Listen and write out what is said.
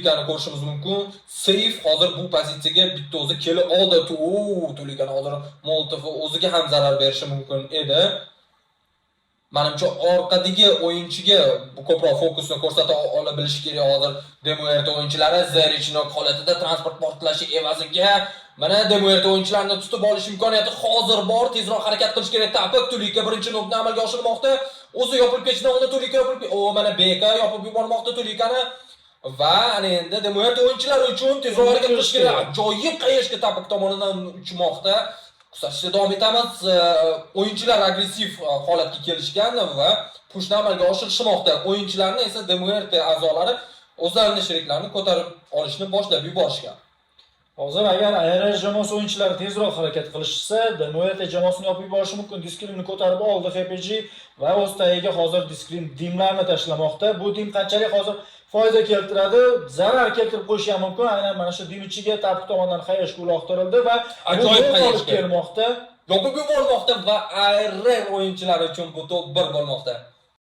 Tulikani ko'rishimiz mumkin. Seyf hozir bu pozitsiyaga bitta o'zi kela oldi. Tulikani hozir Molotov o'ziga ham zarar berishi mumkin edi. Manimcha, orqadagi o'yinchiga bu ko'proq fokusni ko'rsata ola bilishi kerak hozir Demuerto o'yinchilari. Zerichnok holatida transport portlashi evaziga mana Demuerto o'yinchilarini tutib olish imkoniyati hozir bor. Tezroq harakat qilish kerak. Tapik Tulika birinchi nokni amalga oshirmoqda. O'zi yopilib ketishidan oldin Tulika yopilib, o, mana Beka yopib yubormoqda Tulikani va ana endi Demuerto o'yinchilari uchun tezroq harakat qilish kerak. Ajoyib qayishga Tapik tomonidan uchmoqda. Kuzatishda davom etamiz. O'yinchilar agressiv holatga kelishgan va pushni amalga oshirishmoqda. O'yinchilarni esa Demuerte a'zolari o'zlarini sheriklarini ko'tarib olishni boshlab yuborishgan. Hozir agar ARR jamoasi o'yinchilari tezroq harakat qilishsa, Demuerte jamoasini yopib yuborishi mumkin. Diskrimni ko'tarib oldi HPG va o'z tagiga hozir diskrim dimlarni tashlamoqda. Bu dim qanchalik hozir foyda keltiradi, zarar keltirib qo'yishi ham mumkin. Aynan mana shu dim ichiga Tapik tomonidan Hayashga uloqtirildi va bu Ajoyib gol olib Hayashga. kelmoqda. Yopib yubormoqda va ARR o'yinchilari uchun bu to'p bir bo'lmoqda.